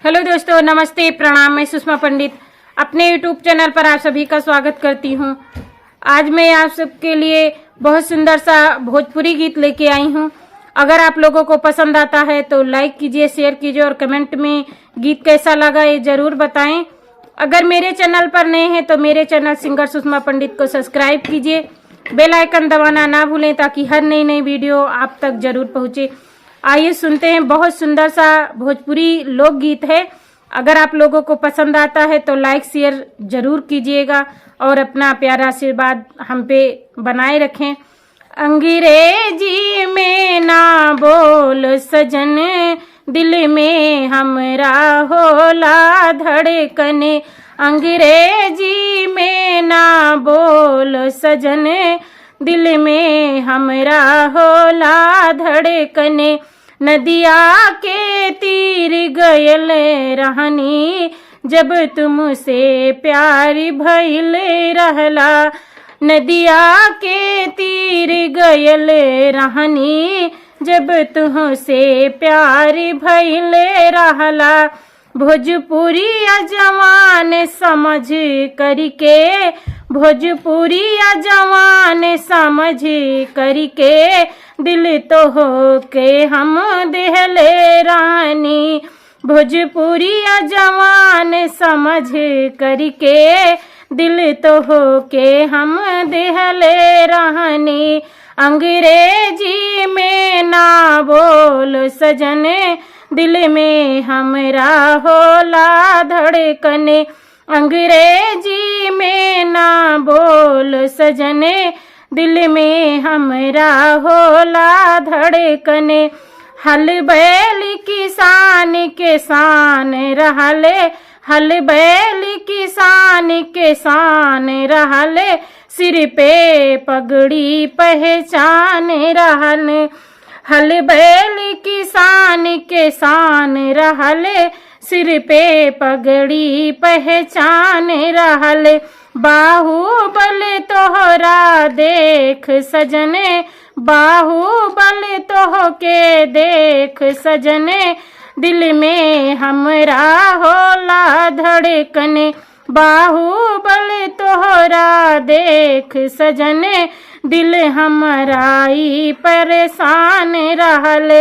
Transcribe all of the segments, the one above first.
Hello दोस्तों, नमस्ते, प्रणाम। मैं सुषमा पंडित अपने यूट्यूब चैनल पर आप सभी का स्वागत करती हूँ। आज मैं आप सबके लिए बहुत सुंदर सा भोजपुरी गीत लेके आई हूँ। अगर आप लोगों को पसंद आता है तो लाइक कीजिए, शेयर कीजिए और कमेंट में गीत कैसा लगा ये जरूर बताएं। अगर मेरे चैनल पर नए हैं तो मेरे चैनल सिंगर सुषमा पंडित को सब्सक्राइब कीजिए, बेल आइकन दबाना ना भूलें ताकि हर नई नई वीडियो आप तक जरूर पहुंचे। आइए सुनते हैं, बहुत सुंदर सा भोजपुरी लोकगीत है। अगर आप लोगों को पसंद आता है तो लाइक शेयर जरूर कीजिएगा और अपना प्यारा आशीर्वाद हम पे बनाए रखें। अंग्रेजी में ना बोल सजन, दिल में हमरा होला धड़कन। अंग्रेजी में ना बोल सजन, दिल में हमरा होला धड़कन। नदिया के तीर गयल रहनी, जब तुमसे प्यार भइल रहला। नदिया के तीर गयल रहनी, जब तुहसे प्यार भइल रहला। भोजपुरिया जवान समझ करके, भोजपुरिया जवान समझ करके, दिल तो हो के हम देहले रानी। भोजपुरिया जवान समझ करके, दिल तो हो के हम देहले रहनी। अंग्रेजी में ना बोल सजन, दिल में हमरा होला धड़कन। अंग्रेजी में ना बोल सजन, दिल में हमरा होला धड़कन। हल बैल किसान के शान रहले, हल बैल किसान के शान रहले, सिर पे पगड़ी पहचान रहल। हल बैल किसान के शान रहले, सिर पे पगड़ी पहचान रहल। बाहुबल तोहरा देख सजने, बाहुबल तोह के देख सजने, दिल में हमरा होला धड़कन। बाहुबल तोहरा देख सजने, दिल हमरा ई परेशान रहल।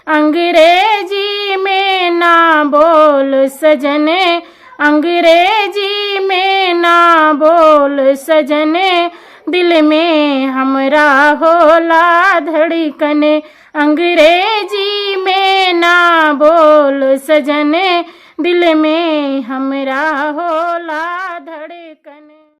अंग्रेजी में ना बोल सजने, अंग्रेजी में ना बोल सजने, दिल में हमरा होला धड़कन। अंग्रेजी में ना बोल सजने, दिल में हमरा होला धड़कन।